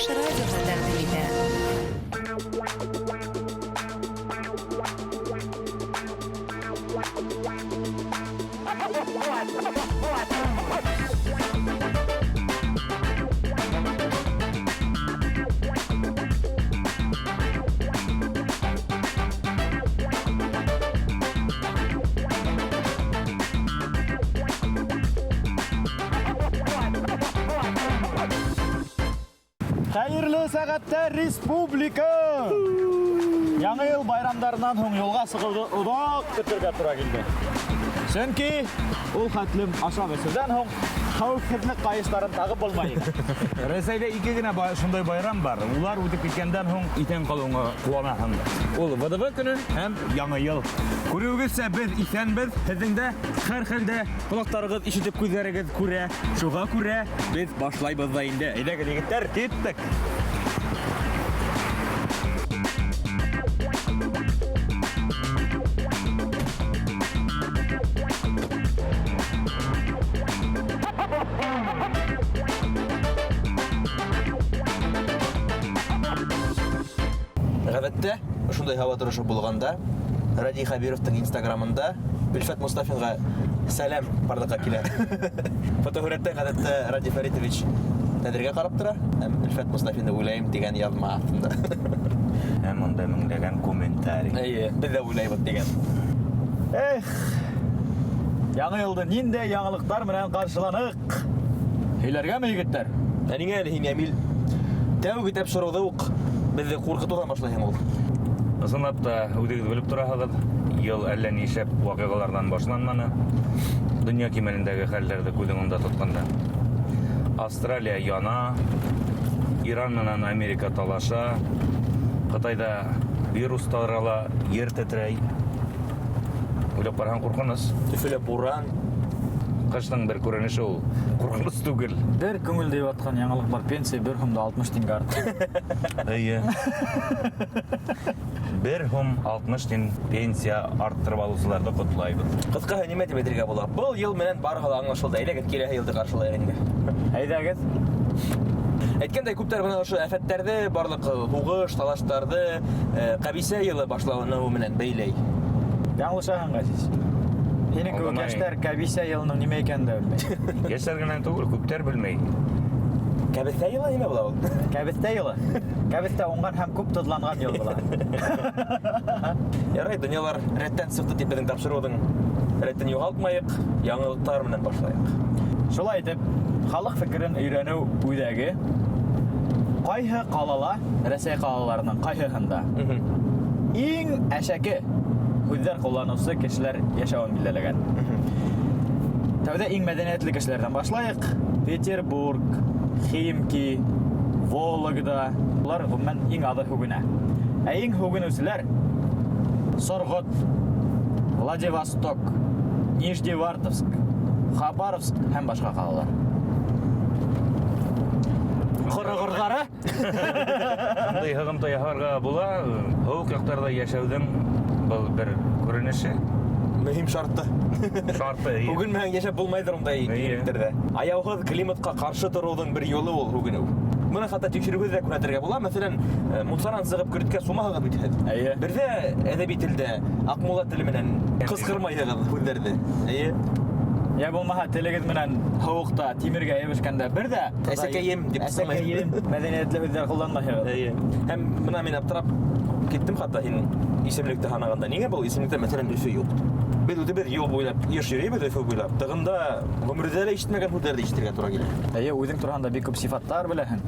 Чуваш радиоһы тәкъдим итә. Хәйерле сәғәттә, республика! Яңы йыл байрамдарынан һуң юлға сығыуҙы оҙаҡ көтөргә тура килде. Сөнки ул хәтлем ашап эсеүҙән һуң хәүефһеҙлек ҡайыштарын тағып булмай. Рәсәйҙә ике генә шундай байрам бар. Улар үтеп киткәндән һуң иҫән ҡалыуыңа ҡыуанаһың. Ул ВДВ көнө һәм Яңы йыл. Күреүегеҙсә, беҙ иҫәнбеҙ, һеҙҙең дә һәр хәлдә ҡолаҡтарығыҙ ишетеп, күҙҙәрегеҙ күрә. Шуға күрә беҙ башлайбыҙ ҙа инде. Әйҙәгеҙ, егеттәр, киттек. Ғәҙәттә, ошондай һауа торошо булғанда, Радий Хәбировтың Инстаграмында Өлфәт Мостафинға сәләм барлыҡҡа килә. Фотоһүрәттә ғәҙәттә Радий Фәритович тәҙрәгә ҡарап тора һәм Өлфәт Мостафинды уйлайым тигән яҙма аҫтында. Һәм унда меңләгән комментарий. Эйе, беҙ ҙә уйлайбыҙ тигән. Эх, яңы йылды ниндәй яңылыҡтар менән ҡаршыланыҡ? Һөйләргәме, егеттәр? Ә ниңә әле һин, Әмил, тәүге тапшырыуҙы уҡ беҙҙе ҡурҡытыуҙан башлайһың ул? Ысынлап та, үҙегеҙ белеп тораһығыҙ, йыл әллә ни шәп ваҡиғаларҙан башланманы. Донъя кимәлендәге хәлдәрҙе күҙ уңында тотҡанда. Австралия яна, Иран менән Америка талаша, Ҡытайҙа вирус тарала, ер тетрәй. Уйлап ҡараһаң, ҡурҡыныс. Өфөлә буран. Ҡыштың бер күренеше ул. Ҡурҡыныс түгел. Бер күңелде йыуатҡан яңылыҡ бар, пенсия бер һумда 60 тингә артты. Эйе. Бер һум 60 тин пенсия арттырып алыусыларҙы ҡотлайбыҙ. Ҡыҫҡаһы, нимә тип әйтергә була? Был йыл менән барыһы ла аңлашылды. Әйҙәгеҙ, киләһе йылды ҡаршылайыҡ инде. Әйҙәгеҙ. Әйткәндәй, күптәр бына ошо афәттәрҙе, барлыҡ һуғыш, талаштарҙы ҡәбисә йылы башланыуы менән бәйләй. Яңылышаһың, Ғәзиз. Һинең кеүек Алдамай. йәштәр кәбисә йылының нимә икәнен дә белмәй. Йәштәр генә түгел, күптәр белмәй. Кәбеҫтә йылы нимә була ул? Кәбеҫтә йылы. Кәбеҫтә уңған һәм күп тоҙланған йыл була. Ярай, донъялар рәттән сыҡты тип беҙҙең тапшырыуҙың рәтен юғалтмайыҡ, яңылыҡтар менән башлайыҡ. Шулай итеп, халыҡ фекерен өйрәнеү үҙәге ҡайһы ҡалала, Рәсәй ҡалаларының ҡайһыһында иң әшәке һүҙҙәр ҡулланыусы кешеләр йәшәүен билдәләгән. Тәүҙә иң мәҙәниәтле кешеләрҙән башлайыҡ. Петербург, Химки, Вологда. Улар ғөмүмән иң аҙы һүгенә. Ә иң һүгенеүселәр Сорғот, Владивосток, Нижневартовск, Хабаровск һәм башҡа ҡалалар. Ҡороғорҙары Шундай һығымта яһарға була. Һыуыҡ яҡтарҙа йәшәүҙең был бер күренеше. Мөһим шарты. Шарты. Эйе. Һүгенмәһәң йәшәп булмайҙыр ундай киңлектерҙә. Аяуһыҙ климатҡа ҡаршы тороуҙың бер юлы ул һүгенеү. Быны хатта тикшереүһеҙ ҙә күрһәтергә була. Мәҫәлән, мунсанан сығып көрткә сумаһығыҙ бит һеҙ. Эйе. Берҙә әҙәби телдә, Аҡмулла теле менән ҡысҡырмайһығыҙ һүҙҙәрҙе. Эйе. Йә булмаһа телегеҙ менән һыуыҡта тимергә йәбешкәндә бер ҙә Әсәкәйем тип әсәкәйем мәҙәниәтле һүҙҙәр ҡулланмайһығыҙ. Эйе. Һәм бына мин аптырап киттем хатта һин исемлекте һанағанда. Ниңә был исемлектә, мәҫәлән, Өфө юҡ? Беҙ үҙебеҙ юл буйлап йыш йөрөйбөҙ Өфө буйлап. Тығында ғүмерҙә лә ишетмәгән һүҙҙәрҙе ишетергә тура килә. Эйе, үҙең тураһында бик күп сифаттар беләһең.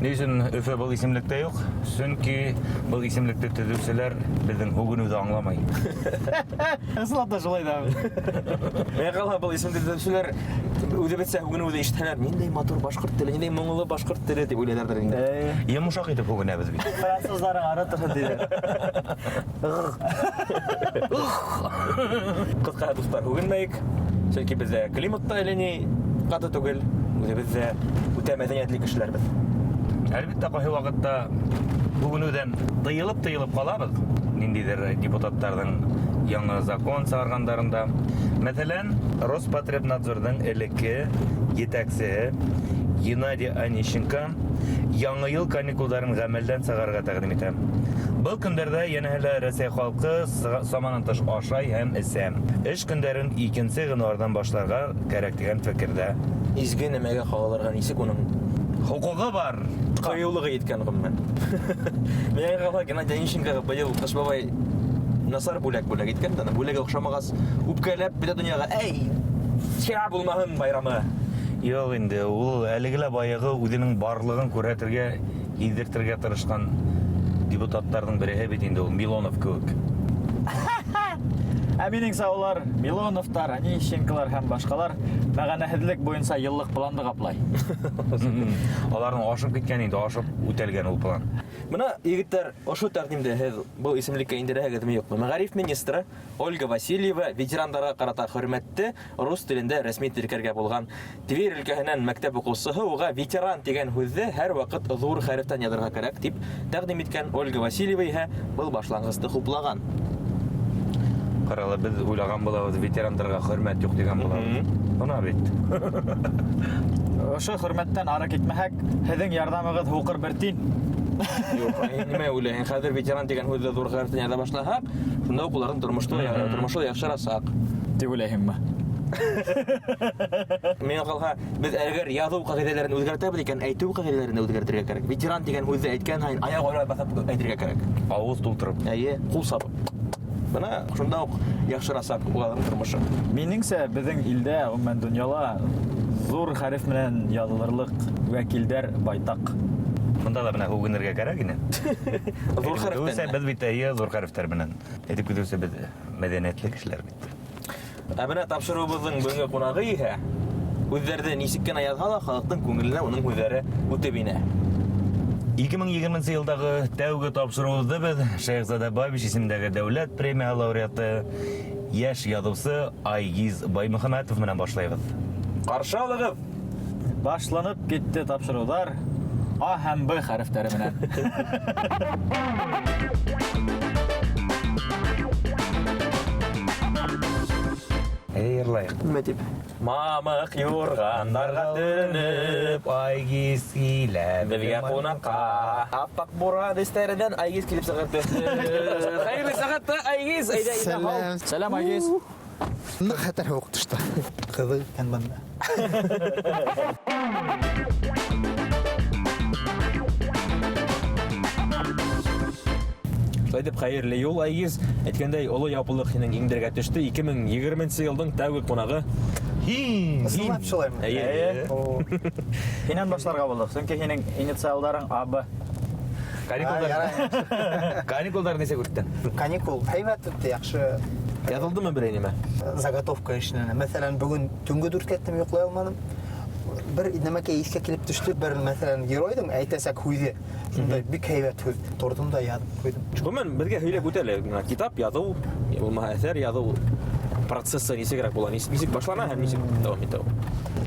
Ни өсөн Өфө был исемлектә юҡ? Сөнки был исемлекте төҙөүселәр беҙҙең һүгенеүҙе аңламай. Ысынлап та шулай да. Миңә ҡалһа, был исемде төҙөүселәр үҙебеҙсә һүгенеүҙе ишетһәләр, ниндәй матур башҡорт теле, ниндәй моңло башҡорт теле тип уйлайҙарҙыр инде. Йомшаҡ итеп һүгенәбеҙ бит. Француздарың ары торһон тиҙәр. Ҡыҫҡаһы, дуҫтар, һүгенмәйек. Сөнки беҙҙә климат та әллә ни ҡаты түгел, үҙебеҙ ҙә үтә мәҙәниәтле кешеләрбеҙ. Әлбиттә, ҡайһы ваҡытта һүгенеүҙән тыйылып-тыйылып ҡалабыҙ. Ниндәйҙер депутаттарҙың яңы закон сығарғандарында. Мәҫәлән, Роспотребнадзорҙың элекке етәксеһе Геннадий Онищенко Яңы йыл каникулдарын ғәмәлдән сығарырға тәҡдим итә. Был көндәрҙә йәнәһе лә Рәсәй халҡы саманан тыш ашай һәм эсә. Эш көндәрен 2 ғинуарҙан башларға кәрәк тигән фекерҙә. Изге нәмәгә ҡағылырға нисек уның хоҡуғы бар? Ҡыйыулығы еткән ғөмүмән. Миңә ҡалһа, Геннадий Онищенкоға быйыл Ҡыш бабай насар бүләк бүләк иткән, ана бүләге оҡшамағас, үпкәләп бөтә донъяға, эй, хера булмаһын байрамы. Юҡ инде, ул әлеге лә баяғы үҙенең барлығын күрһәтергә, һиҙҙертергә тырышҡан депутаттарҙың береһе бит инде ул, Милонов кеүек. Ә минеңсә, улар Милоновтар, Онищенколар һәм башҡалар мәғәнәһеҙлек буйынса йыллыҡ планды ҡаплай. Уларҙың ашып киткән инде, ашып үтәлгән ул план. Бына, егеттәр, ошо тәҡдимде һеҙ был исемлеккә индерәһегеҙме, юҡмы? Мәғариф министры Ольга Васильева ветерандарға ҡарата хөрмәтте рус телендә рәсми теркәргә булған. Тверь өлкәһенән мәктәп уҡыусыһы уға ветеран тигән һүҙҙе һәр ваҡыт ҙур хәрефтән яҙырға кәрәк тип тәҡдим иткән. Ольга Васильева иһә был башланғысты хуплаған. Ҡарала, беҙ уйлаған булабыҙ, ветерандарға хөрмәт юҡ тигән булабыҙ. Бына бит. Ошо хөрмәттән ары китмәһәк, һеҙҙең ярҙамығыҙ һуҡыр бер тин. Юҡ, нимә уйлайһың? Хәҙер ветеран тигән һүҙҙе ҙур хәрефтән яҙа башлаһаҡ, шунда уҡ уларҙың тормошо яҡшырасаҡ. Тип уйлайһыңмы? Миңә ҡалһа, беҙ әгәр яҙыу ҡағиҙәләрен үҙгәртәбеҙ икән, әйтеү ҡағиҙәләрен дә үҙгәртергә кәрәк. Ветеран тигән һүҙҙе әйткән һайын аяҡ уйлап баҫып әйтергә кәрәк. Ауыҙ тултырып. Эйе, ҡул сабып. Бына шунда уҡ яҡшырасаҡ уларҙың тормошо. Минеңсә, беҙҙең илдә, ғөмүмән донъяла ҙур хәреф менән яҙылырлыҡ вәкилдәр байтаҡ. Бында ла бына һүгенергә кәрәк ине. Ҙур хәрефтән. Әйтеп китеүсә, беҙ бит, эйе, ҙур хәрефтәр менән. Әйтеп китеүсә, беҙ мәҙәниәтле кешеләр бит. Ә бына тапшырыуыбыҙҙың бөгөнгө ҡунағы иһә һүҙҙәрҙе нисек кенә яҙһа ла халыҡтың күңеленә уның һүҙҙәре үтеп инә. Ике мең егерменсе йылдағы тәүге тапшырыуыбыҙҙы беҙ Шәйехзада Бабич исемендәге дәүләт премияһы лауреаты, йәш яҙыусы Айгиз Баймөхәмәтов менән башлайбыҙ. Ҡаршы алығыҙ! Башланып китте тапшырыуҙар А һәм Б хәрефтәре менән. Әйҙә йырлайыҡ. Нимә тип? Мамыҡ юрғандарға төрөнөп, Айгиз килә беҙгә ҡунаҡҡа. Аппаҡ бура дестәренән Айгиз килеп сығып төштө. Хәйерле сәғәттә, Айгиз! Әйҙә, әйҙә, һау. Сәләм. Сәләм, Айгиз. Ныҡ хәтәр һыуыҡ төштө. Ҡыҙыл икән бында. Шулай итеп, хәйерле юл, Айгиз. Әйткәндәй, оло яуаплылыҡ һинең иңдәргә төштө. Ике мең егерменсе йылдың тәүге ҡунағы. Һин, һин. Ысынлап шулаймы? Эйе. Эйе. Һинән башларға булдыҡ, сөнки һинең инициалдарың А, Б. Каникулдар. Ярай. Каникулдар нисек үтте? Каникул һәйбәт үтте, яҡшы. Яҙылдымы берәй нимә? Заготовка эшләне. Мәҫәлән, бөгөн төнгө дүрткә тиклем йоҡлай алманым. Бер нәмәкәй иҫкә килеп төштө, бер, мәҫәлән, геройҙың әйтәсәк һүҙе. Шундай бик һәйбәт һүҙ. Торҙом да яҙып ҡуйҙым. Ғөмүмән, беҙгә һөйләп үтә әле, бына китап яҙыу, йә булмаһа әҫәр яҙыу процессы нисегерәк була? Нисек башлана һәм нисек дауам итә ул?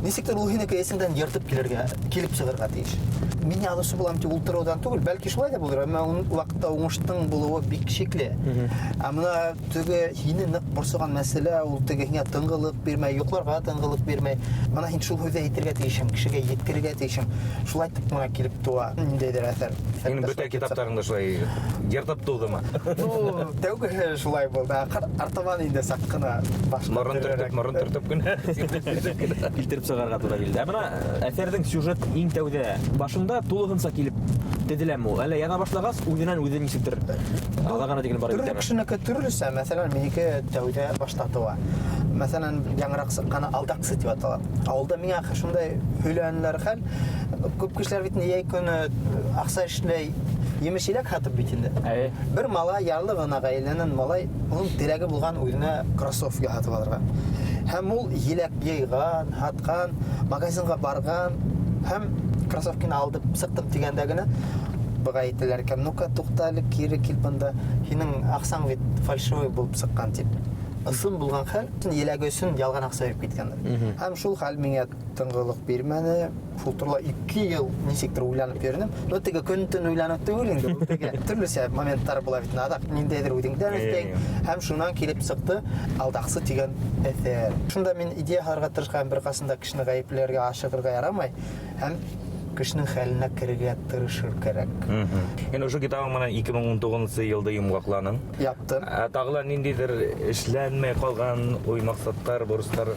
Нисектер ул һинеке эсеңдән йыртып килергә, килеп сығырға тейеш. Мин яҙыусы булам тип ултырыуҙан түгел, бәлки шулай ҙа булыр, әммә ун ваҡытта уңыштың булыуы бик шикле. Ә бына теге һине ныҡ борсоған мәсьәлә, ул теге һиңә тынғылыҡ бирмәй, йоҡларға тынғылыҡ бирмәй. Бына һин шул һүҙҙе әйтергә тейешһең, кешегә еткерергә тейешһең. Шулай итеп бына килеп тыуа ниндәйҙер әҫәр. Һинең бөтә китаптарың да шулай йыртып тыуҙымы? Ну, тәүгеһе шулай булды. Артабан инде саҡ ҡына башҡа Морон төртөп, төрлөрәк. морон төртөп кенә. Килтереп сығарға тура килде. Ә бына әҫәрҙең сюжет иң тәүҙә башында тулыһынса килеп теҙеләме ул? Әллә яҙа башлағас, үҙенән үҙе нисектер аҙағына тиклем барып Төрлө етәме? кешенеке төрлөсә. Мәҫәлән, минеке тәүҙә башта тыуа. Мәҫәлән, яңыраҡ сыҡҡаны Алдаҡсы тип атала. Ауылда миңа шундай һөйләнеләр хәл. Күп кешеләр бит инде йәй көнө аҡса эшләй, емеш-еләк һатып бит инде. Әйе. Бер малай, ярлы ғына ғаиләнән малай, уның теләге булған үҙенә кроссовка һатып алырға. Һәм ул еләк йыйған, һатҡан, магазинға барған һәм кроссовканы алдып сыҡтым тигәндә генә быға әйтәләр икән, ну-ка, туҡта әле, кире кил бында, һинең аҡсаң бит фальшивый булып сыҡҡан тип. Ысын булған хәл, еләге өсөн ялған аҡса биреп киткәндәр. Һәм шул хәл миңә тынғылыҡ бирмәне. Шул турала 2 йыл нисектер уйланып йөрөнөм. Но теге көн-төн уйланып түгел инде, ул теге төрлөсә моменттар була бит, аҙаҡ ниндәйҙер үҙеңдән өҫтәй. Һәм шунан килеп сыҡты Алдаҡсы тигән әҫәр. Шунда мин идея һалырға тырышҡан, бер ҡасанда кешене ғәйепләргә ашығырға ярамай һәм кешенең хәленә керергә тырышыр кәрәк. Инде ошо китабың менән 2019 йылды йомғаҡланың. Яптым. Ә тағы ла ниндәйҙер эшләнмәй ҡалған уй-маҡсаттар, бурыстар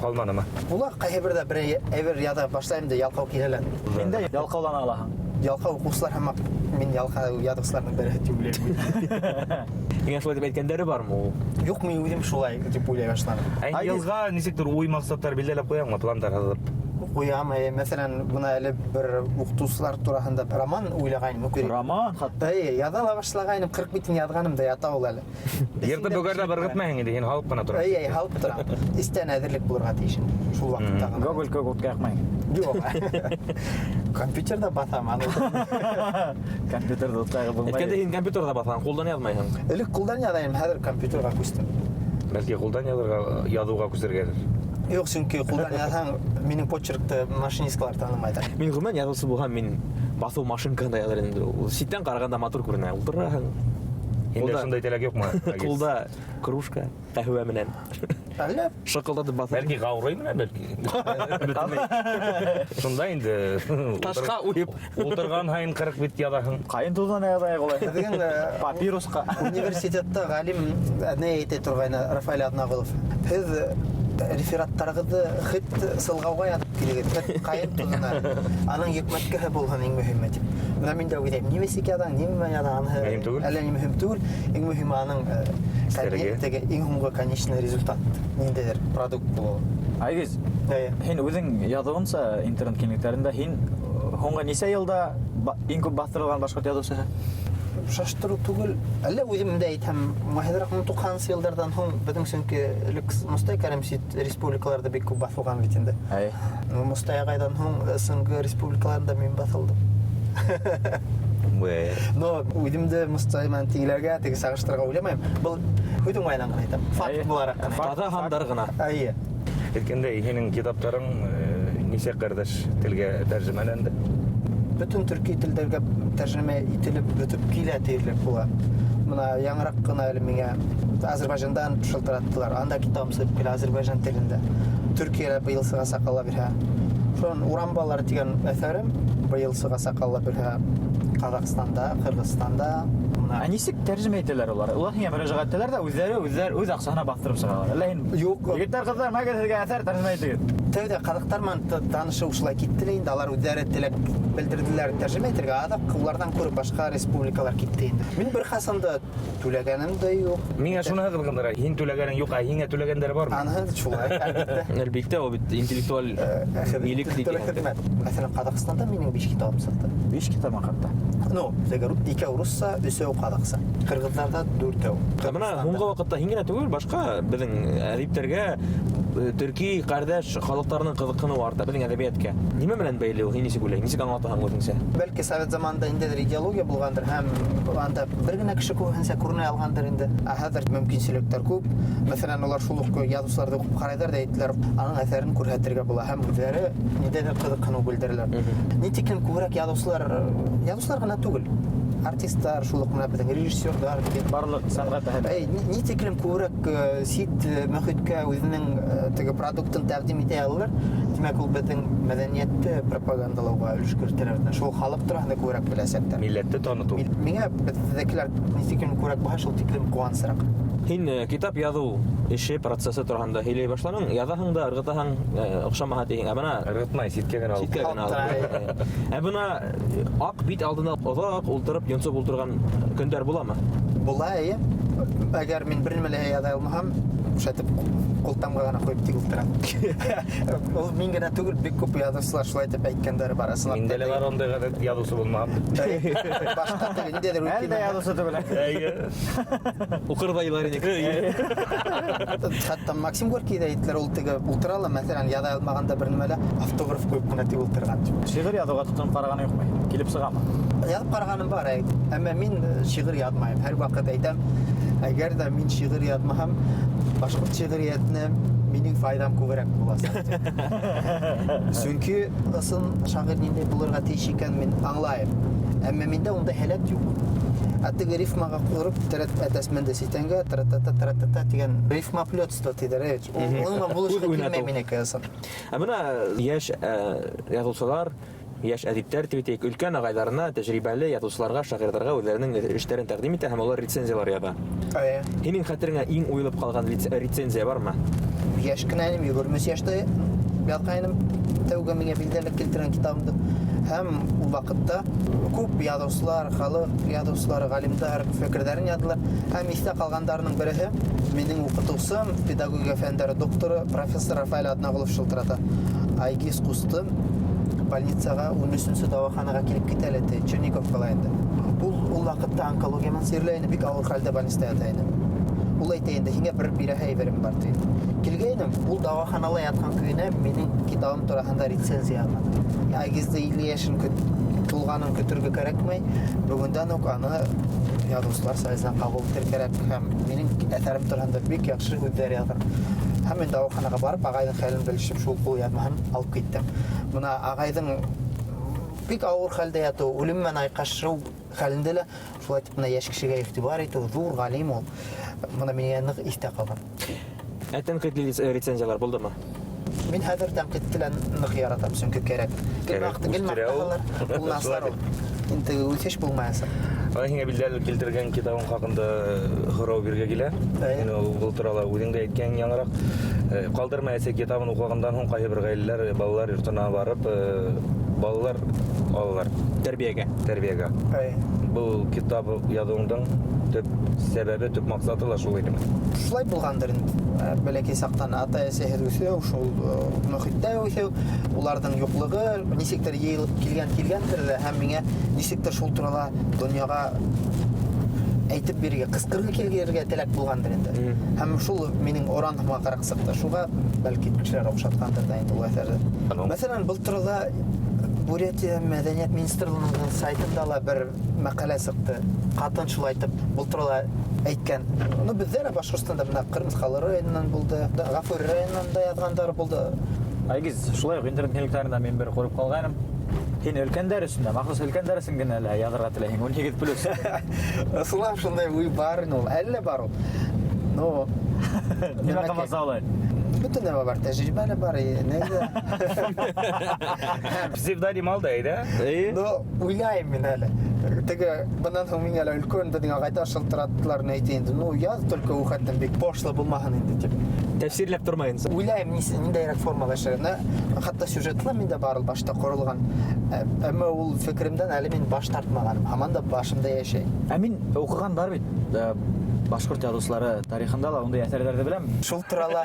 ҡалманымы? Була, ҡайһы берҙә бер әйбер яҙа башлайым да ялҡау килә лә. Һин дә ялҡаулана алаһың. Ялҡау уҡыусылар һымаҡ мин ялҡау яҙыусыларҙың береһе тип уйлайым. Һиңә шулай тип әйткәндәре бармы ул? Юҡ, мин үҙем шулай тип уйлай башланым. Ә йылға нисектер уй-маҡсаттар билдәләп ҡуяңмы, пландар һыҙып? Ҡуям, мәҫәлән, бына әле бер уҡытыусылар тураһында роман уйлағайным. Роман хатта? Эйе, яҙа ла башлағайным, 40 битен яҙғаным да ята ул әле. Йыртып бөгәр ҙә ырғытмайһың инде, һин һалып ҡына тораһың. Эйе, һалып торам. Эстән әҙерлек булырға тейеш инде, шул ваҡытта ғына. Гоголь кеүек утҡа яҡмайһың. Юҡ. Компьютерҙа баҫам, аны. Компьютерҙа утҡа яғып булмай. Әйткәндә, һин компьютерҙа баҫаһың, ҡулдан яҙмайһың. Элек ҡулдан яҙайым, хәҙер компьютерға күстем. Бәлки ҡулдан яҙыуға күсергәлер. Юҡ, сөнки ҡулдан яҙһаң, минең почеркты машинисткалар танымайҙар. Мин ғөмүмән яҙыусы булһам, мин баҫыу машинкаһында яҙыр инем. Ул ситтән ҡарағанда матур күренә. Ултыраһың. Һиндә шундай теләк юҡмы? Ҡулда кружка, ҡәһүә менән. Әллә? Шыҡылдатып баҫа. Бәлки ғаурый менән, бәлки. Шунда инде Ташҡа уйып. Ултырған һайын 40 бит яҙаһың. Ҡайын туҙына яҙайыҡ улай. Беҙҙең Папирусҡа. Университетта ғалим ни әйтә торғайны Рафаэль Аҙнағолов. Һеҙ рефераттарығыҙҙы хит сылғауға яҙып килегеҙ, хит ҡайын туҙына. Аның йөкмәткеһе булһын иң мөһиме тип. Бына мин дә уйлайым, нимәсек яҙаң, нимә яҙаң, аныһы Мөһим түгел. Әллә ни мөһим түгел. Иң мөһиме аның Истәлеге. теге иң һуңғы конечный результат, ниндәйҙер продукт булыуы. Айгиз, Эйе. һин үҙең яҙыуынса интернет киңлектәрендә һин һуңғы нисә йылда иң күп баҫтырылған башҡорт яҙыусыһы? Шаштырыу түгел. Әллә үҙем дә әйтһәм, маһиҙыраҡ мең туҡһанынсы йылдарҙан һуң беҙҙең сөнки элек Мостай Кәрим сит республикаларҙа бик күп баҫылған бит инде. Әй. Мостай ағайҙан һуң СНГ республикаларында мин баҫылдым. Үе. Но үҙемде Мостай менән тиңләргә, теге сағыштырырға уйламайым. Был һүҙ уңайынан ғына әйтәм. Факт Әйе. булараҡ ҡына. Факт, Таҙа һандар ғына. Әйе. Әйткәндәй, һинең китаптарың нисә ҡәрҙәш телгә тәржемәләнде? Бөтөн төрки телдәргә тәржемә ителеп бөтөп килә тиерлек була. Бына яңыраҡ ҡына әле миңә Азербайжандан шылтыраттылар. Анда китабым сығып килә азербайжан телендә. Төркиәлә быйыл сығасаҡ, Алла бирһә. Шунан Урам балалары тигән әҫәрем быйыл сығасаҡ, Алла бирһә, Ҡаҙағстанда, Ҡырғыҙстанда. Бына. Ә нисек тәржемә итәләр улар? Улар һиңә мөрәжәғәт итәләр ҙә үҙҙәре үҙ аҡсаһына баҫтырып сығалар. Әллә һин Юҡ. Егеттәр, ҡыҙҙар, мәгеҙ һеҙгә әҫәр тәржемә итегеҙ. Тәүҙә ҡаҙаҡтар менән танышыу шулай китте лә инде, алар үҙҙәре теләк белдерҙеләр тәржемә итергә, аҙаҡ уларҙан күреп башҡа республикалар китте инде. Мин бер ҡасан да түләгәнем дә юҡ. Миңә шуныһы ҡыҙыҡтыра, һин түләгәнең юҡ, ә һиңә түләгәндәр бармы? Аныһы шулай, әлбиттә. Әлбиттә, ул бит интеллектуаль милек тип Интеллектуаль әйтә. хеҙмәт. Мәҫәлән, Ҡаҙағстанда минең 5 китабым сыҡты. 5 китабың хатта? Ну, теге икәү русса, өсәү ҡаҙаҡса. Ҡырғыҙҙарҙа дүртәү. Ә бына Ҡырғыҙстанда. һуңғы ваҡытта һин генә түгел, башҡа беҙҙең әҙиптәргә төрки ҡәрҙәш халыҡтарының ҡыҙыҡһыныуы арта беҙҙең әҙәбиәткә. Нимә менән бәйле ул? Һин нисек уйлайһың? Нисек аңлатаһың үҙеңсә? Бәлки совет заманында ниндәйҙер идеология булғандыр һәм анда бер генә кеше күбеһенсә күренә алғандыр инде. Ә хәҙер мөмкинселектәр күп. Мәҫәлән, улар шул уҡ яҙыусыларҙы уҡып ҡарайҙар ҙа әйтәләр, аның әҫәрен күрһәтергә була һәм үҙҙәре ниндәйҙер ҡыҙыҡһыныу белдерәләр. Ни тиклем күберәк яҙыусылар, яҙыусылар ғына түгел, артисттар, шул уҡ менән беҙҙең режиссерҙар, барлыҡ сәнғәт әһеле. Эй, ни тиклем күберәк сит мөхиткә үҙенең теге продуктын тәҡдим итә алалар, тимәк, ул беҙҙең мәҙәниәтте пропагандалауға өлөш кертерәр. Шул халыҡ тураһында күберәк беләсәктәр. Милләтте танытыу. Миңә беҙҙекеләр ни тиклем күберәк булһа, шул тиклем ҡыуанысыраҡ. Һин китап яҙыу эше процессы тураһында һөйләй башланың, яҙаһың да ырғытаһың, оҡшамаһа тиһең. Ә бына ырғытмай, ситкә генә алып. Ситкә генә алып. Ә бына аҡ бит алдында оҙаҡ ултырып, йонсоп ултырған көндәр буламы? Була, эйе. Әгәр мин бер нимә лә яҙа алмаһам, шайтып ҡултамға ғына ҡуйып тик ултырам. Ул мин генә түгел, бик күп яҙыусылар шулай итеп әйткәндәре бар. Ысынлап Миндә та лә бар ундай ғәҙәт, яҙыусы булмаһам. Эйе. Башҡа теге ниндәйҙер Әлдә үткән яҙыусы түгел. Эйе. Уҡырҙайлар инек. Эйе. Хатта Максим Горький ҙа әйттеләр, ул теге ултыра ла, мәҫәлән, яҙа алмағанда бер нимә лә автограф ҡуйып ҡына тик ултырған тип. Шиғыр яҙыуға тотоноп ҡарағаны юҡмы? Килеп сығамы? Яҙып ҡарағаным бар, әй. Әммә мин шиғыр яҙмайым. Һәр ваҡыт әйтәм, Әгәр ҙә мин шиғыр яҙмаһам, башҡорт шиғриәтенә минең файҙам күберәк буласаҡ. Сөнки ысын шағир ниндәй булырға тейеш икән мин аңлайым. Әммә миндә ундай һәләт юҡ. Ә теге рифмаға ҡурып, терәт әтәсменде ситәнгә, тра-та-та, тра-та-та тигән рифмоплетство тиҙәр, әйт. Ул булышҡа килмәй минеке ысын. Ә бына йәш яҙыусылар, йәш әҙиптәр тип әйтәйек, өлкән ағайҙарына, тәжрибәле яҙыусыларға, шағирҙарға үҙҙәренең эштәрен тәҡдим итә һәм улар рецензиялар яҙа. Һинең хәтереңә иң уйылып ҡалған рецензия бармы? Йәш кенә инем, 23 йәштә яҙғайным тәүге миңә билдәлек килтергән китабымды. Һәм ул ваҡытта күп яҙыусылар, халыҡ яҙыусылары, ғалимдар фекерҙәрен яҙҙылар. Һәм иҫтә ҡалғандарының береһе минең уҡытыусым, педагогика фәндәре докторы, профессор Рафаэль Атнағолов шылтырата. Айгиз ҡустым больницаға 13-нсе дауаханаға килеп китә әле, ти, Черниковкала инде. Ул ваҡытта онкология менән сирләй ине, бик ауыр хәлдә больницала ята ине. Ул әйтә инде, һиңә бер бирәһе әйберем бар, ти. Килгәйнем, ул дауаханала ятҡан көйөнә минең китабым тураһында рецензия яҙған. Айгизде 50 йәшен тулғанын көтөргә кәрәкмәй, бөгөндән үк аны яҙыусылар союзына ҡабул итергә кәрәк. Һәм минең әҫәрем тураһында бик яҡшы һүҙҙәр яҙған. Һәм мин дауаханаға барып, ағайҙың хәлен белешеп, шул ҡул яҙмаһын алып киттем. Бына ағайҙың бик ауыр хәлдә ятыуы, үлем менән айҡашыу хәлендә лә шулай итеп бына йәш кешегә иғтибар итеү, ҙур ғалим ул. Бына миңә ныҡ иҫтә ҡалған. Ә тәнҡитле рецензиялар булдымы? Мин хәҙер тәнҡитте лә ныҡ яратам, сөнки кәрәк. Гел Кәрәк, гел үҫтерә ул. маҡтаһалар, ул насар ул. Инде үҫеш булмаясаҡ. Ана һиңә билдәле килтергән китабың хаҡында һорау биргә килә. Әйе. Һин ул турала үҙең дә әйткән яңыраҡ. Ҡалдырма әсәй китабын уҡығандан һуң ҡайһы бер ғаиләләр балалар йортона барып, балалар алалар. Тәрбиәгә. Тәрбиәгә. Әйе. Был китап яҙыуыңдың төп сәбәбе, төп маҡсаты ла шул инеме? Шулай булғандыр инде. Бәләкәй саҡтан ата-әсәһеҙ үҫеү, шул мөхиттә үҫеү, уларҙың юҡлығы нисектер йыйылып килгәндер ҙә, һәм миңә нисектер шул турала донъяға әйтеп бирергә, ҡысҡырғы килергә теләк булғандыр инде. Һәм шул минең оран һымаҡ сыҡты. Шуға бәлки кешеләр оҡшатҡандыр ҙа инде ул әҫәрҙе. Мәҫәлән, был турала Бурятия мәҙәниәт министрлығының сайтында ла бер мәҡәлә сыҡты. Ҡатын шулай итеп был турала әйткән. Ну, беҙҙә лә Башҡортостанда бына Ҡырмыҫҡалы районынан булды, Ғафури районынан да яҙғандар булды. Айгиз, шулай уҡ интернет киңлектәрендә мин бер күреп ҡалғайным. Һин өлкәндәр өсөн дә, махсус өлкәндәр өсөн генә лә яҙырға теләйһең, ун һигеҙ плюс. Ысынлап шундай уй бар инде ул, әллә бар ул. Ну, Нимә ҡамасаулай? Бөтөн нәмә бар, тәжрибә лә бар, нәйҙә. Псевдоним алды, әйҙә? Эйе. Ну, уйлайым мин әле. Теге, бынан һуң миңә әле өлкән беҙҙең ағайҙар шылтыраттылар, ни әйтә инде. Ну, яҙ только ул хәттән бик пошло булмаһын инде тип. Тәфсирләп тормайынса. Уйлайым, ниндәйерәк формала эшләргә. Хатта сюжетлы миндә бар ул башта ҡоролған. Әммә ул фекеремдән әле мин баш тартмағаным. Һаман да башымда йәшәй. Ә мин уҡыған бар бит. Башҡорт яҙыусылары тарихында ла ундай әҫәрҙәрҙе беләм. Шул турала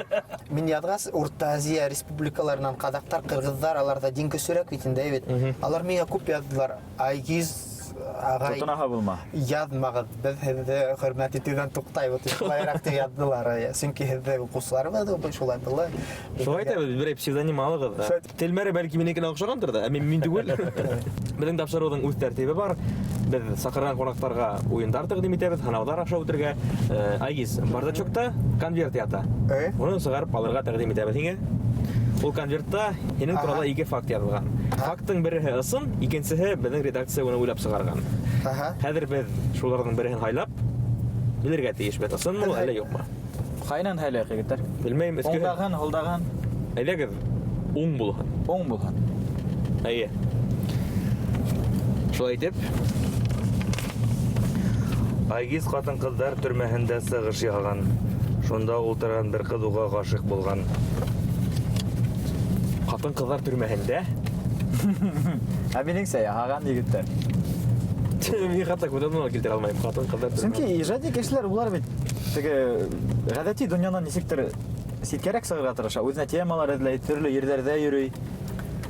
мин яҙғас, Урта Азия республикаларынан ҡаҙаҡтар, ҡырғыҙҙар, аларҙа дин көсөрәк бит инде, әйбит. Алар миңә күп яҙҙылар. Айгиз ағай, Тотонаһа булма. Яҙмағыҙ, беҙ һеҙҙе хөрмәт итеүҙән туҡтайбыҙ тип шулайыраҡ тип яҙҙылар. Сөнки һеҙҙе уҡыусыларыбыҙ шулай була. Шулай итәбеҙ, берәй псевдоним алығыҙ да. Шулай итеп. Телмәре бәлки минекенә оҡшағандыр ҙа, ә мин түгел. Беҙҙең тапшырыуҙың үҙ тәртибе бар. Беҙ саҡырған ҡунаҡтарға уйындар тәҡдим итәбеҙ, һынауҙар аша үтергә. Айгиз, бардачокта конверт ята. Уны сығарып алырға тәҡдим итәбеҙ һиңә. Ул конвертта һинең турала ике факт яҙылған. Факттың береһе ысын, икенсеһе беҙҙең редакция уны уйлап сығарған. Хәҙер беҙ шуларҙың береһен һайлап белергә тейешбеҙ, ысынмы ул, әллә юҡмы? Ҡайнан һайлайыҡ, егеттәр? Белмәйем, өҫкө. Уңдаған, һулдаған. Әйҙәгеҙ, уң булһын. Уң булһын. Эйе. Шулай итеп, Айгиз ҡатын-ҡыҙҙар төрмәһендә сығыш яһаған. Шунда ултырған бер ҡыҙ уға ғашиҡ булған. Ҡатын-ҡыҙҙар төрмәһендә? Ә минеңсә, яһаған егеттәр. Мин хатта күҙ алдыма килтерә алмайым ҡатын-ҡыҙҙар төрмәһендә. Сөнки ижади кешеләр улар бит теге ғәҙәти донъянан нисектер ситкәрәк сығырға тырыша, үҙенә темалар эҙләй, төрлө ерҙәрҙә йөрөй.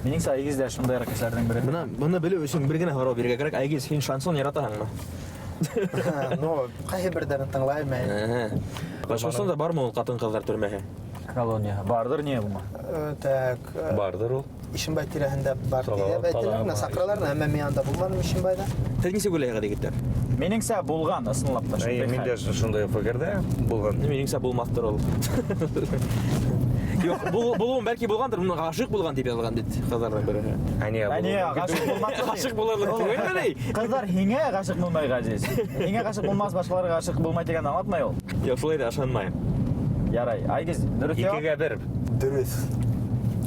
Минеңсә, Айгиз дә шундайыраҡ кешеләрҙең береһе. Бына быны белеү өсөн бер генә һорау бирергә кәрәк. Айгиз, һин шансон яратаһыңмы? Ну, ҡайһы берҙәрен тыңлайым, әй. Башҡортостанда бармы ул ҡатын-ҡыҙҙар төрмәһе? Колония. Бардыр, ни булма. Так, Бардыр ул. Ишембай тирәһендә бар Салават дип әйтәләр, ҡалаһы менә бар. саҡыралар, әммә мин анда булманым Ишембайҙа. Һеҙ нисек уйлайһығыҙ, егеттәр? Минеңсә булған, ысынлап та Әйе, шундай мин хәл. дә шундай фекердә булған. Минеңсә булмаҫтыр ул. Юҡ, булыуын бәлки булғандыр, уны ғашиҡ булған тип яҙылған бит ҡыҙҙарҙың береһе. Ә ниңә Ә ниңә булыуы ғашиҡ булмаҫ? Ғашиҡ булырлыҡ түгелме ни? Ҡыҙҙар һиңә ғашиҡ булмай, Ғәзиз. Һиңә ғашиҡ булмаҫ, башҡаларға ғашиҡ булмай тигәнде аңлатмай ул. Юҡ, шулай ҙа ышанмайым. Ярай, Айгиз, дөрөҫ яуап? Икегә бер. Дөрөҫ.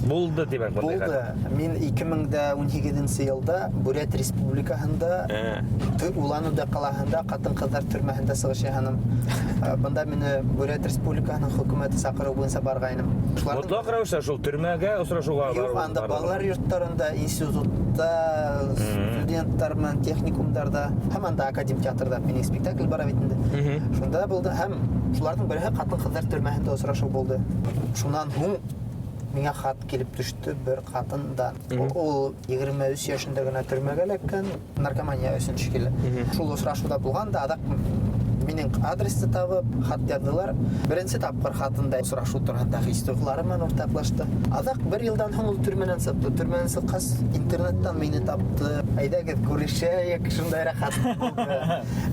Булды тимәк бындай хәл. Булды. Мин 2018 йылда Бурят Республикаһында Улан-Удэ ҡалаһында ҡатын-ҡыҙҙар төрмәһендә сығыш яһаным. Бында мине Бурят Республикаһының хөкүмәте саҡырыу буйынса барғайным. Шуларҙың Мотлаҡ рәүештә шул төрмәгә осрашыуға Юҡ, барыу анда барлығы. балалар йорттарында, институтта, студенттар менән техникумдарҙа һәм анда академ театрҙа минең спектакль бара бит инде. Шунда булды һәм шуларҙың береһе ҡатын-ҡыҙҙар төрмәһендә осрашыу булды. Шунан һуң миңә хат килеп төштө бер ҡатындан. Ул 23 йәшендә генә төрмәгә эләккән, наркомания өсөн шикелле. Шул осрашыуҙа булған да, аҙаҡ минең адресты табып, хат яҙҙылар. Беренсе тапҡыр хатында осрашыу тураһында хис-тойғолары менән уртаҡлашты. Аҙаҡ бер йылдан һуң ул төрмәнән сыҡты. Төрмәнән сыҡҡас, интернеттан мине тапты. Әйҙәгеҙ, күрешәйек, шундайыраҡ хат булды.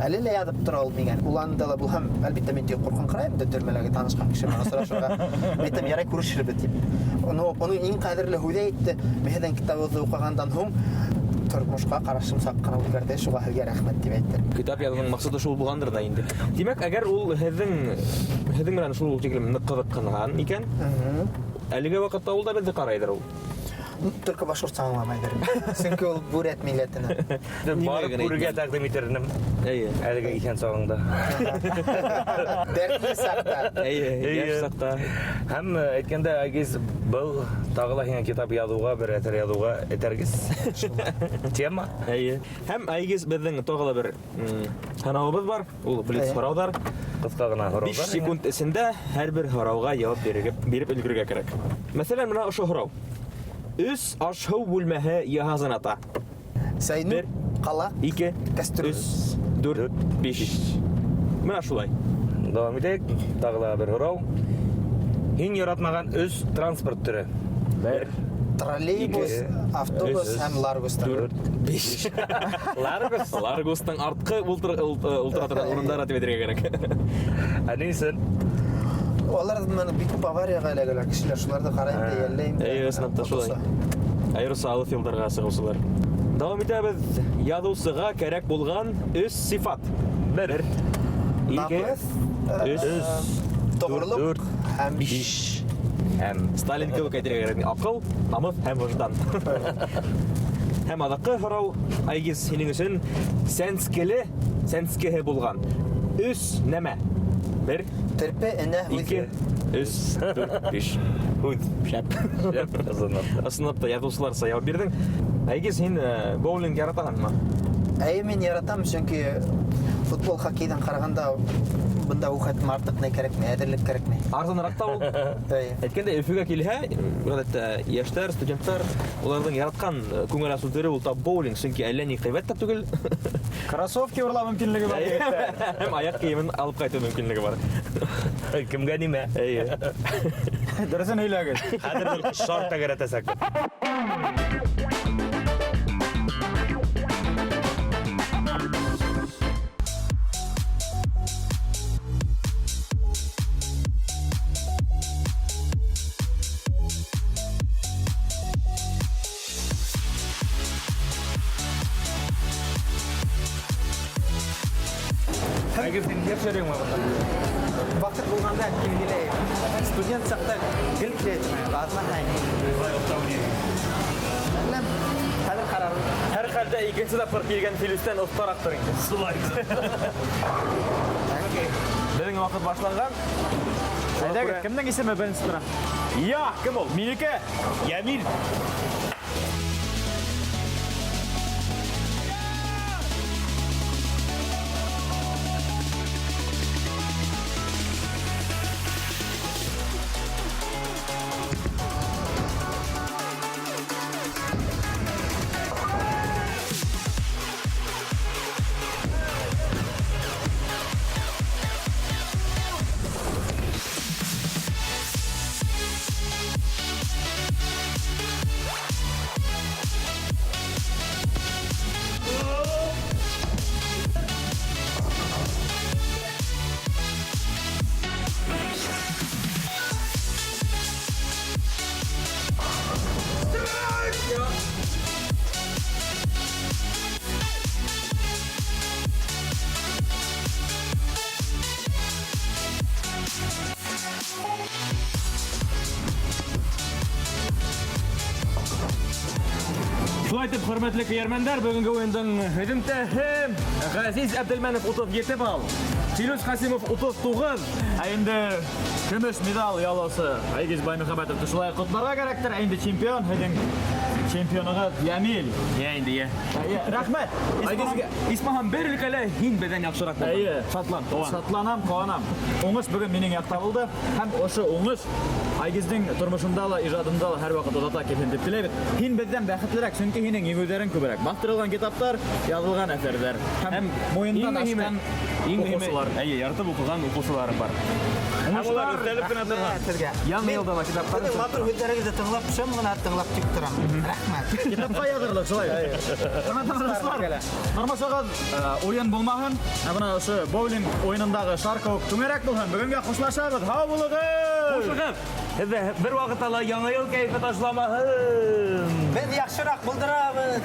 Әле лә яҙып тора ул миңә. Уланда ла булһам, әлбиттә, мин тик ҡурҡыңҡырайым да төрмәләге танышҡан кеше менән осрашырға. Мин әйтәм, ярай күрешербеҙ тип. Уның иң ҡәҙерле һүҙе әйтте. Мин һеҙҙең китабығыҙҙы уҡығандан һуң тормошҡа ҡарашым саҡ ҡына үҙгәрҙе, шуға һеҙгә рәхмәт тип әйтте. Китап яҙыуҙың маҡсаты шул булғандыр ҙа инде. Тимәк, әгәр ул һеҙҙең менән шул тиклем ныҡ ҡыҙыҡһынған икән, әлеге ваҡытта ул да беҙҙе ҡарайҙыр ул. Только башҡортса аңламайҙыр. Сөнки ул бүрәт милләтенән. Барып Нимә генә күрергә әйтмәй. тәҡдим итер инем. Эйе. Әлеге иҫән сағыңда. Дәртле саҡта. Эйе, Эйе. йәш саҡта. Һәм әйткәндә, Айгиз, был тағы ла һиңә китап яҙыуға, бер әҫәр яҙыуға этәргес. Тема. Эйе. Һәм Айгиз, беҙҙең тағы ла бер һынауыбыҙ бар. Ул блиц Эйе. һорауҙар. Ҡыҫҡа ғына һорауҙар. 5 секунд эсендә һәр бер һорауға яуап биреп өлгөрөргә кәрәк. Мәҫәлән, бына ошо һорау. Өс аш-һыу бүлмәһе йыһазын ата. Сәйнүк, Бер, ҡалаҡ, ике, кәстрүл. өс, дүрт, биш. Бына шулай. Дауам итәйек. Тағы ла бер һорау. Һин яратмаған өс транспорт төрө. Бер, Троллейбус, ике, автобус өс, һәм Ларгустар. дүрт, биш. Ларгус. Ларгустың артҡы ултыра торған урындары тип әйтергә кәрәк. Ә ни өсөн? Улар менән бик күп аварияға эләгәләр кешеләр, шуларҙы ҡарайым да, йәлләйем дә. Эйе, ысынлап та шулай. Айырыуса алыҫ юлдарға сығыусылар. Дауам итәбеҙ. Яҙыусыға кәрәк булған өс сифат. Бер, ике, Намыҫ, өс, тоғролоҡ дүрт, һәм биш. Һәм Сталин кеүек әйтергә кәрәк. Аҡыл, намыҫ һәм выждан. Һәм аҙаҡҡы һорау, Айгиз, һинең өсөн сәнскеһе булған өс нәмә. Бер, Терпе, энә, һүҙ. ике, өс, дүрт, биш. Һүҙ. Шәп. Шәп, ысынлап та. Ысынлап та яҙыусыларса яуап бирҙең. Айгиз, һин боулинг яратаһыңмы? Әйе, мин яратам, сөнки футбол, хоккейҙан ҡарағанда бында ул хәтлем артыҡ ни кәрәкмәй, әҙерлек кәрәкмәй. Арзаныраҡ та ул. Әйе. Әйткәндә, Өфөгә килһә, ғәҙәттә йәштәр, студенттар, уларҙың яратҡан күңел асыу төрө ул тап боулинг, сөнки әллә ни ҡыйбат та түгел. Кроссовки урлау мөмкинлеге бар. Әйе. Һәм аяҡ кейемен алып ҡайтыу мөмкинлеге бар. Кемгә нимә? Әйе. Дөрөҫөн һөйләгеҙ. Хәҙер бер шарт тәгәрәтәсәк. Әгәр һин йәш йөрөйһөңме бында? Ваҡыт булғанда килгеләйем. Студент саҡта гел килә инем, аҙна һайын. Беләм, хәҙер ҡарарбыҙ. Һәр хәлдә икенсе тапҡыр килгән Филүстән оҫтараҡтыр инде. Шулай. Беҙҙең ваҡыт башланған. Әйҙәгеҙ, кемдең исеме беренсе тора? Я, кем ул? Минеке. Йәмил. Шулай итеп, хөрмәтле көйәрмәндәр, бөгөнгө уйындың һөҙөмтәһе Ғәзиз Әбделмәнов 37 балл, Филүс Ҡасимов 39, ә инде көмөш медаль яулаусы Айгиз Баймөхәмәтовты шулай ҡотларға кәрәктер. Ә инде чемпион һеҙҙең чемпионығыҙ Йәмил. Йә инде, йә. Әйе, рәхмәт. Айгизгә, исмаһам, бер өлкәлә һин беҙҙән яҡшыраҡ булдың. Әйе. Шатлан, ҡыуан. Шатланам, ҡыуанам. Уңыш бөгөн минең яҡта булды. Һәм ошо уңыш Айгиздең тормошонда ла, ижадында ла һәр ваҡыт оҙата килһен тип теләйбеҙ. Һин беҙҙән бәхетлерәк, сөнки һинең еңеүҙәрең күберәк. Баҫтырылған китаптар, яҙылған әҫәрҙәр һәм муйындан Иң мөһиме, ашҡан иң мөһиме, уҡыусылар. әйе, яратып уҡыған уҡыусыларың бар. Һәм улар өҫтәлеп кенә торған. Һеҙгә. Яңы йылда ла китаптар Һеҙҙең матур һүҙҙәрегеҙҙе тыңлап, шым ғына тыңлап тик торам. Рәхмәт. Китапҡа яҙырлыҡ шулай. Хөрмәтле дуҫлар, тормошоғоҙ уйын булмаһын. Ә бына ошо боулинг уйынындағы шар кеүек түңәрәк булһын. Бөгөнгә хушлашабыҙ. Һау булығыҙ! Хушығыҙ! Һеҙҙе бер ваҡытта ла яңы йыл кәйефе ташламаһын. Беҙ яҡшыраҡ булдырабыҙ.